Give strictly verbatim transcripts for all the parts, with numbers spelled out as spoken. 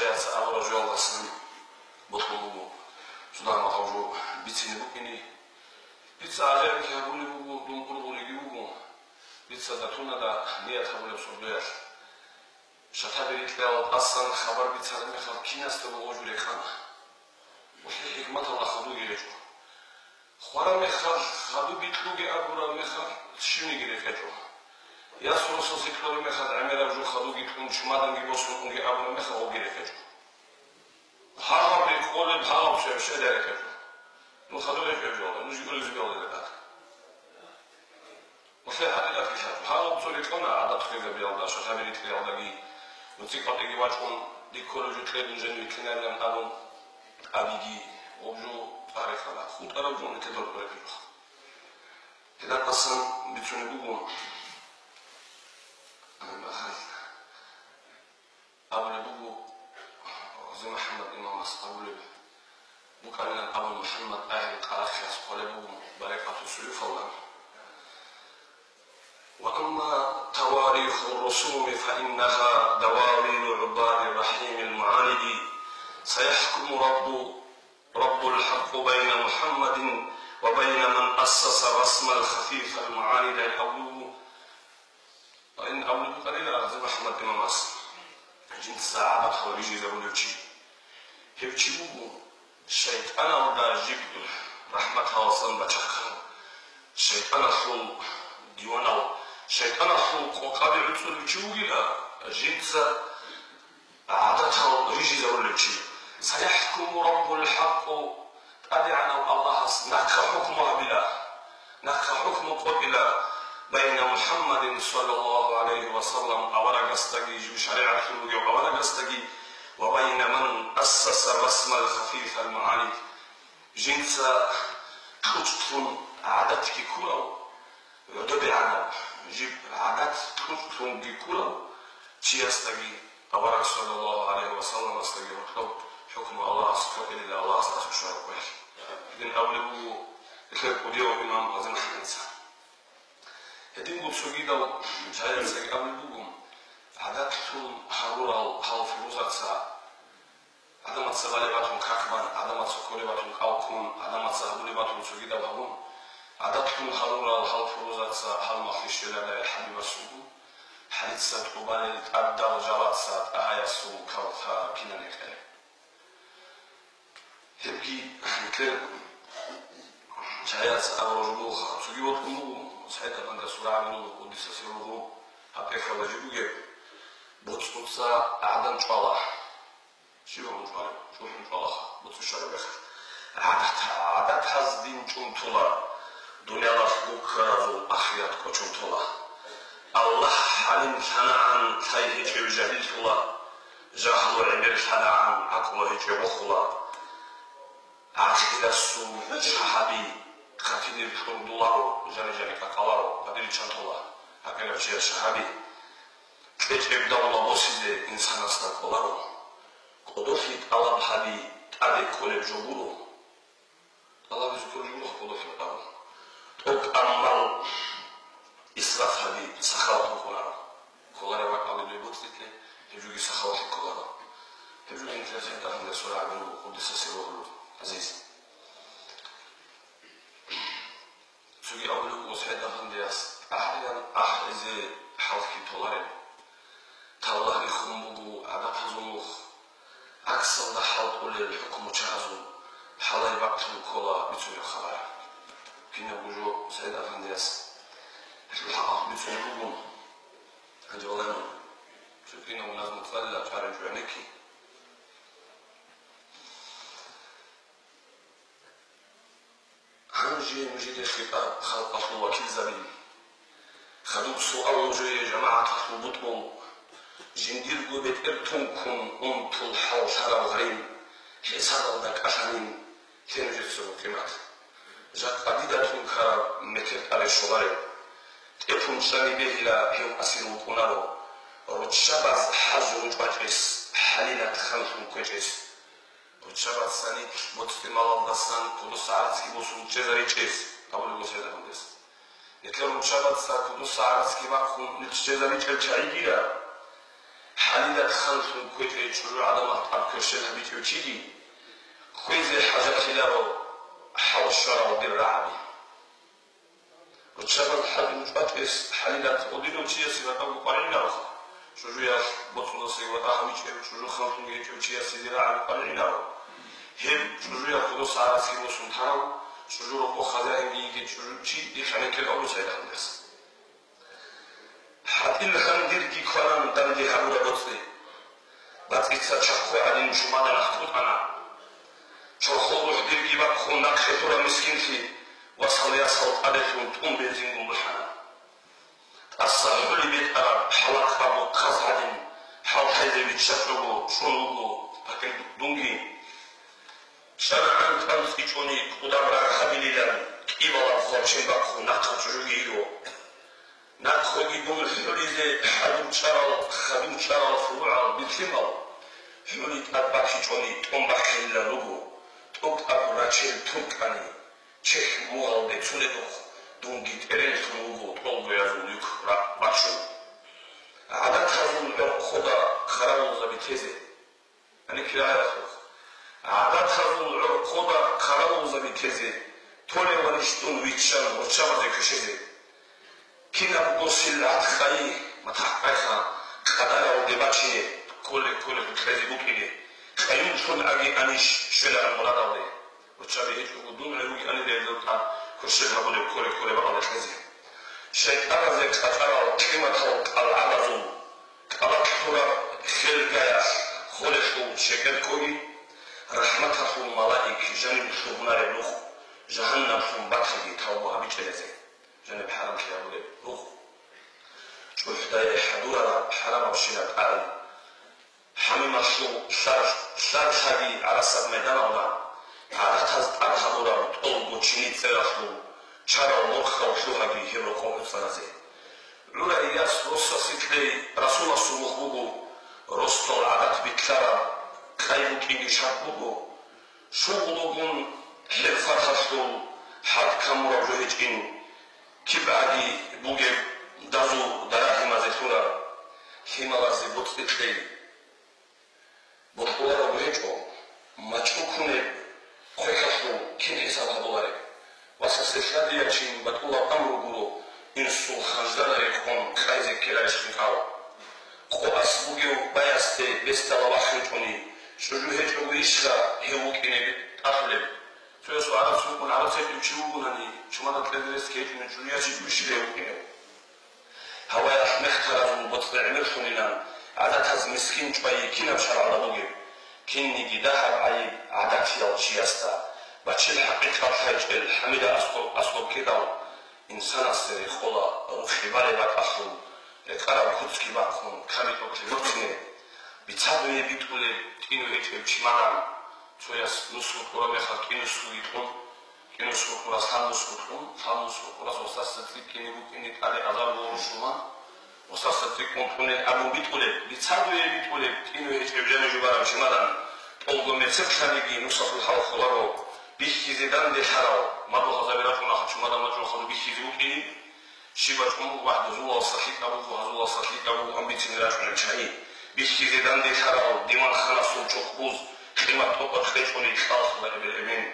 Яца абураб жоялдасан бокьун буго, цо дагьаб макъаб жо бицине букӀине. Дица гӀажаиблъи гьабулеб буго, дун ургъулебги буго. Дица датунада ният гьабулеб сордоялъ. Шатаби рикьиялда тӀасан хабар бицараб мехалъ киназдаго гъожу рекъана. Гьелъие хӀикматалда хадуги гьечӀо. Хвараб мехалъ хадуги кьуге абураб мехалъ щибниги рекъечӀо. Ясуласул лъикӀлъураб мехалъ гӀемераб жо хадуги кьун чумаданги босун унге абураб мехалъ гъоги рекъечӀо. Гьагъаб рекъолеб, гьагъаб щвеб щведай рекъечӀо. Нуж хадур гьечӀеб жола, нуж гьикъулеб жо бегьулеб гьеб. Гьелъие гьадин ахӀилалъул гьагъаб цо рекъона гӀадат хвезабиялда, шатаби рикьиялдаги, ва цӀикӀкӀалдеги вачӀун, дие кколеб жо кье, дун жанив вилълъинарилан абун, абиги, гъоб жо тӀарихъана, хутӀараб жо нилъеда рекъечӀо. Гьелдасан бицунеб буго, абулеб буго, Гъази МухӀаммад имамас абулеб букӀанилан абун, МухӀаммад ТӀагьир Къарахияс хъвалеб буго Барикъату Суюфалда. وأما تواريخ الرسوم فإنها دواوين عباد الرحيم المعاند، سيحكم رب، رب الحق بين محمد وبين من أسس الرسم الخفيف المعاند. Ин абулеб букӀанила Гъази МухӀаммад имамас, жинца гӀадатал рижизабулев чи. Гьев чи буго, шайтӀаналда жиб рахӀматалдасан бачахъарав, шайтӀаналъул диванав, шайтӀаналъул къокъаби гӀуцӀулев чи вугила, жинца гӀадатал рижизабулев чи. سيحكم رب الحق, ТӀадегӀанав Аллагьас нахъа хӀукму гьабила, нахъа хӀукму къотӀила, بين محمد صلى الله عليه وسلم, аварагасдаги, жив шаригӀатлъун вугев аварагасдаги, وبين من أسس الرسم الخفيف المعاند, жинца кьучӀлъун гӀадатги ккурав, гӀодобегӀанав, жиб гӀадат кьучӀлъунги ккурав чиясдаги, авараг саллаллагьу гӀалайгьи ва салламасдаги гьоркьоб хӀукму Аллагьас къотӀилила, Аллагьас тӀаса щвараб къоялъ. Гьедин абулеб буго нилъер кӀудияв имам Гъази МухӀаммадица. Гьединго цогидал чагӀаздаги абулеб буго, гӀадатлъун гьарурал гьал фурузаца, гӀадамаца балеб батун как бан, гӀадамаца кколеб батун кӀал ккун, гӀадамаца гьабулеб батун цогидаб гьабун, гӀадатлъун гьарурал гьал фурузаца гьал махлъи щвеларай хӀабибасулгун, хӀалица тӀубалел тӀадал жалаца тӀагьаясул калта кинан гьекъей. Гьебги нилъер чагӀаца абураб жо буго, цоги вокьун буго, СагӀид-афандиясул рагӀабилула, къуддиса сирругьу, гьаб тӀехьалда жиб бугеб, боцӀуца гӀадан чӀвала. Щиб гьабун чӀвалеб? ЧӀухӀун чӀвалаха, боцӀи щвараб мехалъ. ГӀадат-, гӀадатаз дин чӀунтула, дуниялалъ гуккаразул ахират кӀочунтула. Аллагь гӀалим лъанагӀан лъай гьечӀев жагьиллъула, жагьлу гӀемер лъанагӀан гӀакълу гьечӀев вохула. ГӀакъидасул шагьаби хъатинир кьурдуларо, жани-жани къакъаларо, къадир чантула, гьабилав чияс шагьаби. КьечӀеб давла босизе инсанасда кӀоларо. КӀодолъи тӀалаб гьаби, тӀаде кколеб жо гуро. ТӀалабизе кколеб жо гуро кӀодолъи тӀалаб. ТӀокӀ аммал исраф гьаби, сахават букӀунаро. Кколареб бакӀалде боцӀи-, гьеб жоги сахаватлъи кколаро. Гьеб жоги нилъер СагӀид-афандиясул рагӀабилула, къуддиса сирругьу гӀазиз. Цоги абулеб буго СагӀид-афандияс, тӀагӀарилан ахӀизе хӀалхьи толарел. Таллагь рихун буго гӀадатазул нух, гӀаксалда хӀалтӀулел хӀукму чагӀазул, хӀалай бакълъун ккола бицунеб хабар. Кинабго жо СагӀид-афандияс гьелъул хӀакъалъулъ бицунеб буго. Гьанже валлагьун, цо кинабго назму цӀалила, чӀарачӀо гӀенекки. Гьанже нужеде хитӀаб, халкъалъул вакилзаби. Хадуб суал нужее, жамагӀаталъул бутӀрул. Жиндирго бетӀер тункун унтул хӀаллъараб гъарин, хӀисабалда кӀалъанин, лъе нужецаго къимат. Жакъа дида тункараб метер тӀаде щолареб. ТӀекӀун чӀани бегьила гьев асир вукӀунаро. Руччабаз хӀажу ручӀвачӀес, хӀалилат ханлъун кквечӀес. Руччабаз цӀанихъ боцӀи-малалдасан кодоса гӀарацги босун чӀезаричӀес абулеб буго СагӀид-афандияс. Нилъер руччабаца кодоса гӀарацги бахъун нилъ чӀезаричӀел чагӀигира. ХӀалилат ханлъун ккечӀей чӀужугӀаданалъ тӀад кверщел гьабичӀев чиги хвезе хӀажатлъиларо хӀал щварал дир рагӀаби. Руччабаз хӀадур чӀвачӀес хӀалилат гьодинав чиясе ватӀавго къваригӀинароха, чӀужуялъ боцӀудасаги ватӀа гьабичӀев чӀужу ханлъунги гьечӀев чиясе дир рагӀаби къваригӀинаро. Гьеб чӀужуяб кодоса гӀарацги босун тарав, чӀужу рокъо хазаинги йигей чӀужу чи дихъ гӀенеккел авру цайда гьандас. ХӀатӀил гьандирги кванан данде гьабураб боцӀи. БацӀица чахъу гӀадин чумадан ахъутӀана. Чорхол рухӀ дирги бахъун нахъе лъура мискинлъи, васал ясал тӀаделъун тӀун бензингун бухӀана. ТӀаса хӀули бетӀараб хӀалакъаб хъаз гӀадин, хӀалтӀайзе виччачӀого чӀун вуго пакъир дунги. ЧӀарагӀан кӀанцӀичӀони кӀудаб рагъ гьабилилан, кӀибалаб хвалчен бахъун нахъа чӀужуги йиго. Нахъеги дун хӀулизе хӀадур чӀарал, хадур чӀарал фуругӀал битлъимал, хӀули тӀад бачичӀони тӀун бахъинилан руго, тӀокӀаб рачел туркани, чехь мугъалде цунедухъ дунги тӀеренлъун вуго тӀолгоязул юк ра-, бачун. ГӀадатазул гӀорхъода хъаравулзаби тезе. Гьаниб кирагӀи рахъухъ. ГӀадатазул гӀорхъода хъаравулзаби тезе, толеванищ дун виччан гъорчабазе квешезе. Кинабго силгьат хайи, матахӀ къайха, къадаралде бачине, кколе-кколе кьезе букӀине, къаюмлъун аги анищ щвеларан мурадалде. Гъорчаби гьечӀого дун гӀуруги анилел тӀад кверщел гьабулеб кколе-кколе бакӀалде кьезе. ШайтӀаназе къачӀарал къиматал кӀалгӀадазул, кӀалалъураб хелгаялъ холелъул шекер ккоги, рахӀматалъул малаик жаниб лъугьунареб рухъ, жагьаннамлъун батаги тавбу гьабичӀезе, жаниб хӀарамлъи гьабулеб рухъ. ЧӀухӀдае хӀадурараб хӀарамабщинаб тӀагӀин, хӀамималъул лъар-, лъарлъаги гӀарасаб майданалда, гӀадатаз тӀад гьабураб тӀолго чини цӀералъул чарал борхьал лъугьаги гьеб рокъоб гӀуцӀаразе. ГӀурай яс росасе кьей расуласул мугь буго, росдал гӀадат битлъараб кьай букӀинги шарт буго. Шугълугун хӀирфаталъул хӀад камураб жо гьечӀин, кибгӀаги бугеб дазул дарагьимазе лъураб, лъималазе боцӀи кьей. Бокьуларого гьечӀо, мачӀу кунеб хъвехьалъул кин хӀисаб гьабулареб? Васасе лъадияб чин батӀулаб амру гуро, инсул ханждада рекъон къайзе ккеларищ хикъав? Къо ас бугев баясде бесдала вахинчӀони, чӀужу гьечӀого ишха гьев вукӀине тӀалъулеб? Цоясул гӀарац рукӀун гӀарац гьечӀев чи вугонани, чумадал кьезе рес гьечӀони чӀужу ячинчӀо ишха гьев вукӀинев? Гьаваялъ мехтаразул боцӀи гӀемерлъунилан, гӀадатаз мискин чӀвай кинаб шаргӀалда бугеб? Кинниги дагьаб гӀайиб гӀадатиял чиясда, бачил хӀакъикъат лъайчӀел хӀамида аскӀоб-, аскӀоб ккедал, инсанасе рекъола рухӀи балеб бакӀалъул, рекъараб куцги бахъун, ками-тӀокӀлъи борцине. Бица дуе битӀулеб тӀинав гьечӀев чимадан, цояс нусго кьураб мехалъ кӀинусгоги кьун, кӀинусго кьурас лъабнусго кьун, лъабнусго кьурас васасда цӀикӀкӀине букӀине тӀаде азарго гъурущ жуман, васасда цӀикӀкӀун кьунел абун битӀулеб, бица дуе битӀулеб тӀинав гьечӀев жанив жубарав чимадан, тӀолго мецехъ лъаниги нусалъул хӀал холаро, бихьизе данде лъарал мадугьалзаби рачӀунаха чумадан мачӀул хадуб бихьизе букӀине. Щиб бачӀун буго, вагь, дозулалса лъикӀаб буго, гьазулалса лъикӀаб буго, амбицин рачӀунел чани. Бихьизе данде лъарал диван ханасул чӀухъбуз, къимат тӀокӀаб кьечӀони кьалхула эбел-эмен.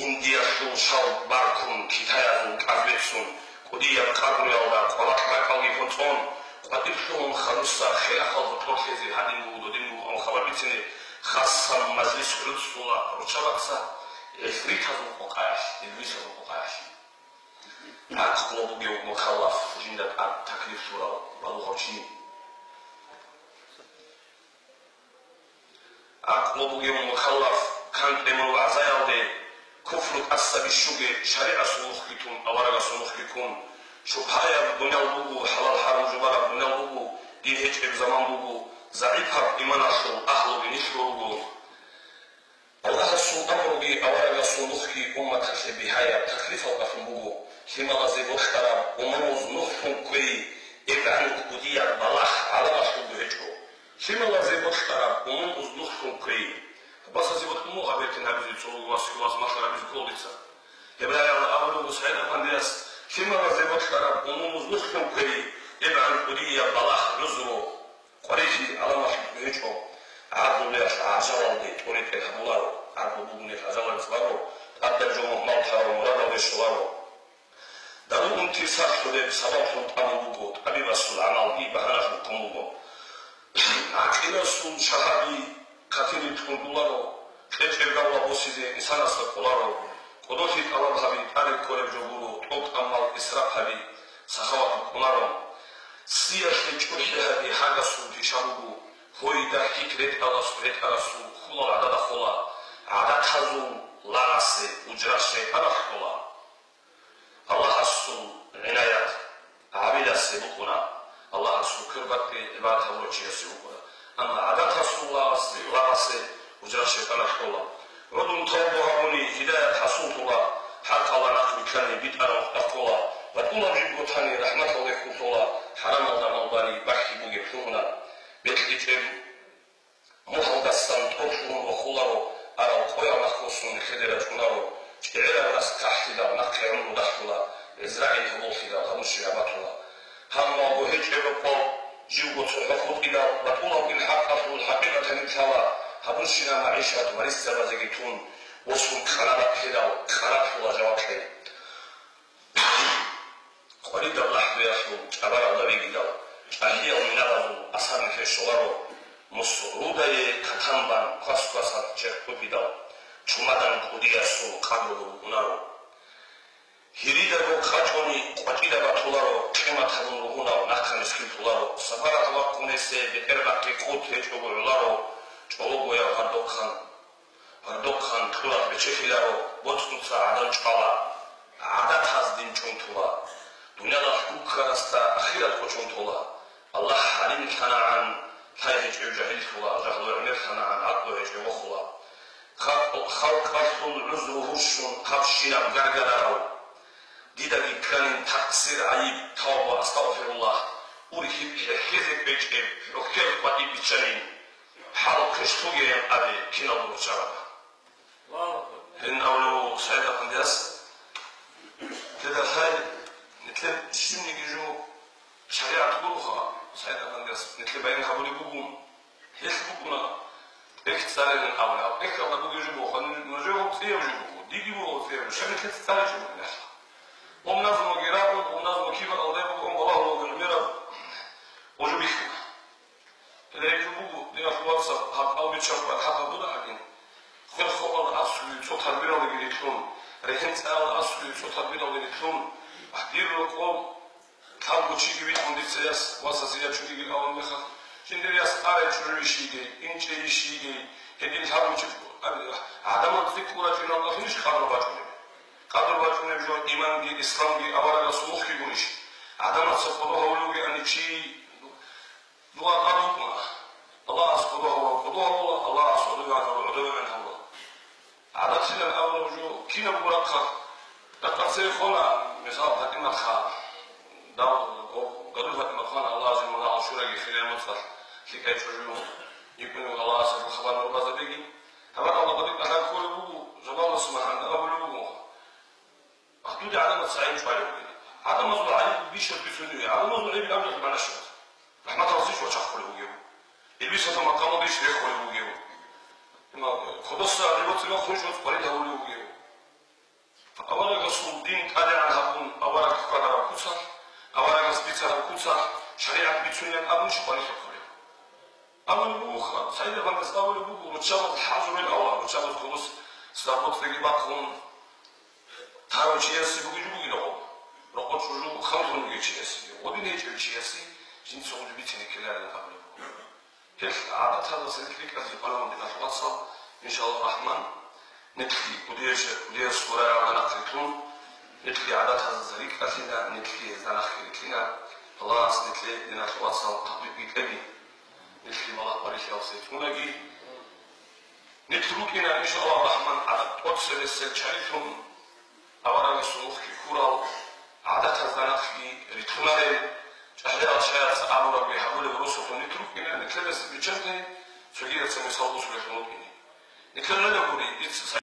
Индиялъул шал баркун, китаязул кӀаз беццун, кӀудияб къагруялда къвалакь бакӀалги хӀунцӀун, къватӀир лъугьун хадуса хелахъал гьоркьор лъезе гьадин буго, додин буго абун хабар бицине, хассан мажлис гӀуцӀула руччабаца, гӀифритазул къокъаялъ, иблисазул къокъаялъ. ГӀакълу бугев мукаллаф жинда тӀад таклиф лъурав балугъав чи. ГӀакълу бугев мукаллаф кантӀе мун вагӀзаялде, куфру тӀаса бищуге, шаригӀасул нухги тун, аварагасул нухги ккун, шубгьаяб дуниял буго, хӀалал-хӀарам жубараб дуниял буго, дин гьечӀеб заман буго, загӀипаб иманалъул агьлуги нилъго руго. Аллагьасул амруги аварагасул нухги умматалъе бигьаяб таклифал къалъун буго, лъималазе бокьараб умумуз нухлъун кквей, эбгӀан кӀудияб балагь гӀаламалъулго гьечӀо. Лъималазе бокьараб умумуз нухлъун кквей. Гьабасазе бокьун буго гьаб бертин гьабизе цо васги ваз малъарабизе кколдица. Гьеб рагӀалда абулеб буго СагӀид-афандияс, лъималазе бокьараб умумуз нухлъун кквей, эбгӀан кӀудияб балагь, гӀузру. Гьариси гӀаламалъулъ гьечӀо, гӀарзулеялъ гӀажалалде тӀоритӀел гьабуларо, гӀарзу бугунел гӀажалалде цӀаларо, тӀадаб жо мухӀмал тарав мурадалде щоларо. Дару унти сахлъулеб сабаблъун тӀамун буго, тӀабибасул гӀамалги багьаналъун ккун буго. ГӀакъиласул шагьаби хъатине кьургуларо, кьечӀеб гавла босизе инсанасда кӀоларо, кӀодолъи тӀалаб гьаби тӀаде кколеб жо гуро, тӀокӀаб мал исраф гьаби сахават букӀунаро. Сиялъе чӀухӀи гьаби гьагасул пиша буго, гьойда хьикь ретӀалас-, ретӀарасул хулал гӀадада хола, гӀадатазул лагъасе ужра шайтӀаналъ ккола. Аллагьасул гӀинаят гӀабиласе букӀуна, Аллагьасул квербакъи гӀибадат гьабурав чиясе букӀуна. Амма гӀадатасул лагъасе, лагъасе ужра шайтӀаналъ ккола. ГӀодун тавба гьабуни, гьидаят хӀасуллъула, хӀакъалда нахъ вилълъани, битӀараб къватӀ ккола, батӀулаб жибго тани, рахӀматалде хьуллъула, хӀарамалда мал бани, бахги бугеб лъугьуна. БекьичӀеб мухьалдасан тӀорлъун вахуларо, арал къоял нахъ босун нилъеде рачӀунаро, чӀегӀераб рас кахлъидал нахъе гӀумру далъула, ГӀизраил гьоболлъидал гьабурщинаб батула. Гьанбалго гьечӀеб къо, живго цохӀо хутӀидал, батӀулабгин хӀакъалъул хӀакъикъаталин лъала, гьабурщинаб магӀишат ва рисцабазеги тун, босун кьанадаклъидал, къараблъула жаваблъи. Къваридаб лахӀдуялъул чӀабаралда вигидал, чӀахӀиял минабазул асар нилъе щоларо, мусрудае катанбан квас-квасалъ черх кӀудидал, чумадан кӀудиясул къадру букӀунаро. Гьиридаго къачӀони къвачӀида батуларо, къимат гьабун ругьунал нахъа мискинлъуларо, сапаралъ вахъунесе бетӀербахъи кӀут гьечӀого гӀоларо, чӀологояв гьардухъан. Гьардухъан кьураб бечелъиларо, боцӀуца гӀадан чӀвала, гӀадатаз дин чӀунтула, дуниялалъ гуккарасда ахират къочон тола. Аллагь гьалимлъанагӀан, лъай гьечӀев жагьиллъула, жагьлу гӀемерлъанагӀан, гӀакълу гьечӀев вохула. Халкъ-, халкъалъул гӀузру гьурщун гьабщинаб гаргарарав. Дидаги кканин такъсир, гӀайиб, тавба, астагъфируллагь, ургьиб хӀехьезе кӀвечӀеб, хӀухьел къватӀиб биччанин, хӀал квешлъугеян абе киналго руччабада. Гьин абулев СагӀид-афандияс, лъида лъай, нилъер щибниги жо шаригӀат гуроха, СагӀид-афандияс, нилъер баян гьабулеб бугун, гьелъ букӀуна тӀехь цӀалилан абуна. Гьаб тӀехьалда бугеб жо буго, нужего цӀияб жо буго, диги буго цӀияб жо, щай нилъеца цӀаличӀеб бугеб? Гьеб назмуги рагӀун, гьеб назму киб алдай букӀун балагьун вуго гӀемераб гъужу бихьана. Гьеле гьеб жо буго, диналъул вацал, гьаб албичаб батӀа гьабуна гьадин. Хвел хвалал аслуе цо тадбиралдеги рилълъун, рехен цӀалал аслуе цо тадбиралде рилълъун, дир рокъов лъабго чиги витӀун дица яс, васасе я чуриги абун мехалъ, жиндир яс арай чӀужу йищ йигей, инчӀей йищ йигей, гьедин лъабго чи, гӀадамал цӀикӀкӀун рачӀунел ахирищ къадру бачӀунеб? Къадру бачӀунеб жо иманги, исламги, аварагасул мухъги гурищ? ГӀадамаца кӀодо гьавулев вугеани чи Дугьа тӀад вукӀуна. Аллагьас кӀодо гьавурав кӀодо гьавула, Аллагьас гӀодове гӀанав гӀодове гӀан гьавула. ГӀадатлъилан абураб жо кинабго рахъалъ, рахъалъ цеве хвана, мисал, ПатӀиматха, дав, о, гадур ПатӀиматхан, Аллагьас гьимал гӀал шураги хирияб моцӀалъ лъикӀай чӀужу йикӀунев Аллагьас гьеб хабар нурбазабиги. Гьабар Аллагь бадиб кӀалъан кколеб буго, жамалас магӀан абулеб буго. Гьадуде гӀадамаца гӀин чӀвалев вугев. ГӀадамазул гӀайиб бищун бицунев, гӀадамазул гӀайиб абулеб мана щиб? РахӀматалъ иш вачахъулев вугев. Иблисалъул макъамалда иш рехулев вугев. Кодаса гӀибоцӀи махъун иш вацӀцӀалид гьавулев вугев. Аварагасул дин тӀадегӀан гьабун, авараг хьвадараб куцалъ, аварагас бицараб куцалъ, шаригӀат бицунилан абун иш къварилъа кколев. Абулеб буго, СагӀид-афандияс абулеб буго, руччабаз хӀажру ил авла, руччабаз кодос сабуцӀиги бахъун, тарав чиясе бугеб жо бугиларо, рокъо чӀужу ханлъун вугев чиясе, гъодин гьечӀев чиясе жинца гъуллъи бицине ккеларилан абулеб буго. Гьелъ гӀадаталдаса рикӀкӀалъи къваригӀун, диналъул вацал, иншаллагьу рахӀман, нилъги кӀудияс, кӀудиясул рагӀалда нахъ рилълъун, нилъги гӀадаталдаса рикӀкӀалъина, нилъги гьезда нахъги рилълъина. Аллагьас нилъее, диналъул вацал, тавфикъги кьеги. Нилъги балагь-барилъиялъе цӀунаги. Нилъ рукӀина, иншаллагьу рахӀман, гӀадат тӀоцебесел чарилъун, аварагасул мухъги ккурал, гӀадатазда нахъги рилълъунарел, чӀахӀиял чияца абурабги гьабулеб росулъун нилъ рукӀина, нилъедасе биччанте цогидаса мисал босулелъун рукӀине. Нилъер гӀелаб гури, дица